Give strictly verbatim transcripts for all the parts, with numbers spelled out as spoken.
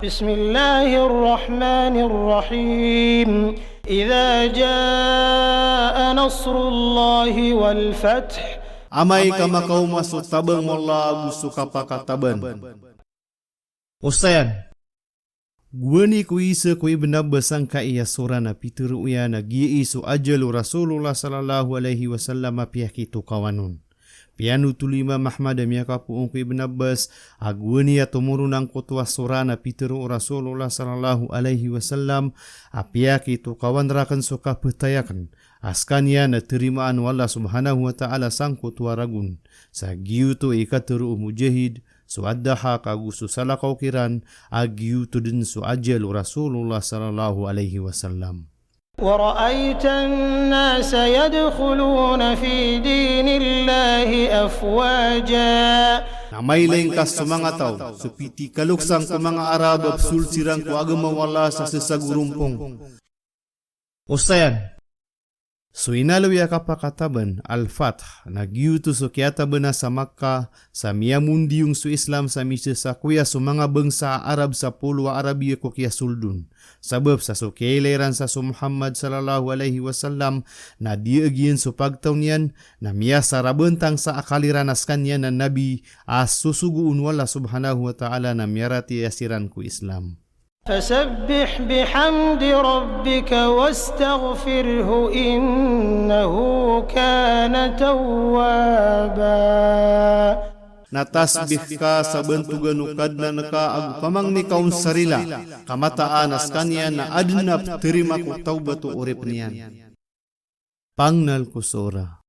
Bismillahir Rahmanir Rahim. Idha jaa nasrullahi wal fath. Amay ka makaoma so tabang o Allah ago so kapakataban. Osayan. Gowani ko isa ko Ibn Abbas sangkai a sora na pitharo iyan a giyai so ajal o Rasulullah sallallahu alaihi wasallam a piyakitokawan on. Piyanothol o Imam Ahmad a miyakapoon ko Ibn Abbas a gowani a tomoron angkoto a sora na pitharo o Rasulullah sallallahu alaihi wasallam a piyakitokawan rakn so kapatay akn, a skaniyan na tarimaan o Allah subhanahu wa ta'ala sangkoto a ragon. Sa giyoto i katharo o Mujahid, so Ad-Dahhak ago so salakaw kiran, a giyoto dn so ajal o Rasulullah sallallahu alaihi wasallam. Wa ra'aytan nasa yadkhuluna fi dinillahi afwaja. Na mailay ngka so manga taw so pithikaloksang ko manga Arab a pzold siran ko agama o Allah sa sasagorompong. Osayan. So inaloy a kapakataban, al-fath, na giyoto so kiyatabana sa Makkah, sa miyamondiyong so Islam sa misasakoya so manga bangsa a Arab sa polo a Arabia ko kiyasold on. Sabap sa so kiyailay ran sa so Muhammad sallallahu alaihi wasallam, na diyaag iyan so pagtaw niyan, na miyasarabantang sa akal iran a skaniyan na nabi a sosogoon o Allah subhanahu wa ta'ala na miyaratiyaya siran ko Islam. Fasabbih bihamdi rabbika wastaghfirhu innahu kana tawwaba. Na tasbih ka sa bantogan o Kadnan ka ago pamangni ka on sa rila, ka mataan a skaniyan na adn a ptharima ko tawbat o oripn iyan. Pangnal ko sora.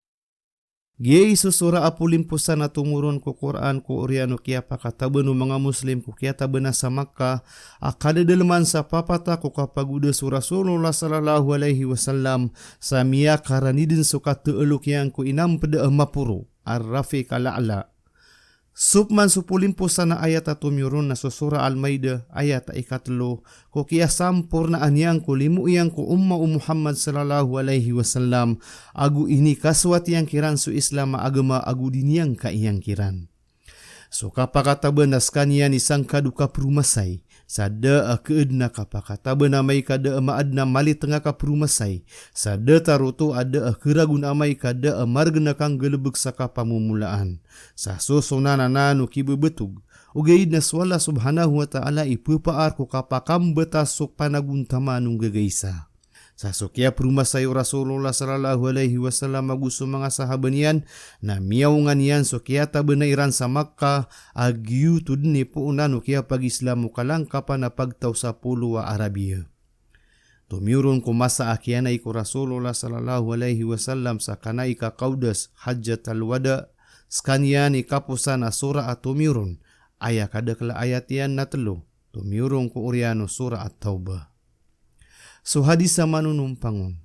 Giyai so sora a polimposan a tomoron ko Qur'an ko oriyan o kiyapakataban o manga Muslim ko kiyatabana sa Makkah, a kadadalman sa papat a ko kapagoda so Rasulullah sallallahu alaihi wasallam, sa miyakarani dn so kataalokiyan ko inampd a maporo, Ar-Rafiq al-A'la. Sopman so polimposan a ayat a tomiyoron na so Surah Al-Maidah, ayat a ikatlo, ko kiyasampornaan iyan ko limo iyan ko umma o Muhammad sallallahu alaihi wasallam, ago inikasowat iyan kiran so Islam a agama ago di niyan kaiyangkiran. So kapakataban a skaniyan i sangkad o kapromasay, sa da a kaadn a kapakataban amay ka da a maadn a malitng a kapromasay, sa datar oto a da a karagon amay ka da a margn a kanggalbk sa kapamomolaan. Sa sosonan anan o kibebetog, ogaid na so Allah subhanahu wa ta'ala i pepaar ko kapakambtas so panagontaman o nggagaisa. Sa so kiyapromasay o Rasulullah sallallahu alaihi wasallam ago so manga sahaba niyan, na miyaongan iyan so kiyatabana iran sa Makkah, a giyoto dn i poonan o kiyapag-Islam o kalangkapan a pagtaw sa polo a Arabia. Tomiyoron ko masa a kiyanai ko Rasulullah sallallahu alaihi wasallam sa kanai ka Qawdas, Hajjat al-Wada, skaniyan i kaposan a sora a tomiyoron, aya kadakl a ayat iyan na tlo, tomiyoron ko oriyan o Surah At-Taubah. So hadis a manonompang on.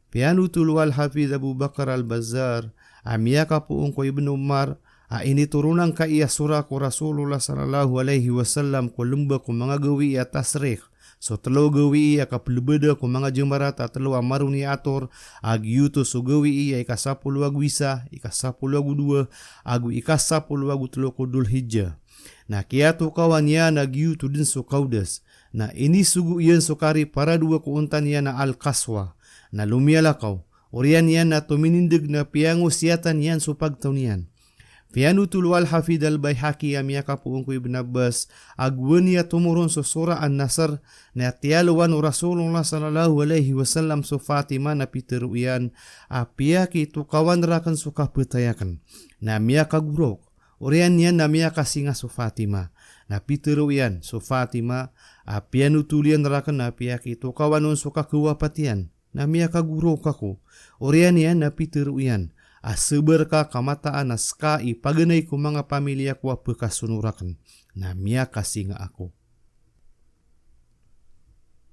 Piyanothol o Al-Hafiz Abu Bakar Al-Bazzar, a miyakapoon ko Ibn Umar, a initoron angkai a sora ko Rasulullah sallallahu alaihi wasallam ko lmbak o manga gawii a tashriq, so tlo a gawii a kaplbada ko manga jamarat a tlo a maroni a ator, a giyoto so gawii a ikasapolo ago isa, ikasapolo ago dowa, ago ikasapolo ago tlo ko Dhul Hijjah. Na kiyatokawan iyan a giyoto dn so Qawdas. Na inisogo iyan so kariparado ko onta niyan a Al-Qaswa. Na lomiyalakaw. Oriyan iyan na tominindg na piyangosiyatan iyan so pagtaw niyan. Piyanothol o Al-Hafidh Al-Baihaqi a miyakapoon ko Ibn Abbas, a gowani a tomoron so Surah An-Nasr, na tiyalowan o Rasulullah sallallahu alaihi wasallam so Fatima na pitharo iyan, a piyakitokawan rakn so kapatay akn. Na miyakagoraok. Oriyan iyan na miyakasinga so Fatima. Na pitharo iyan so Fatima, a piyanothol iyan rakn a piyakitokawan on so kakawapat iyan. Na miyakagoraok ako. Oriyan iyan na pitharo iyan, a sabar ka ka mataan a ska i paganay ko manga pamilya ko a pkasono rakn. Na miyakasinga ako.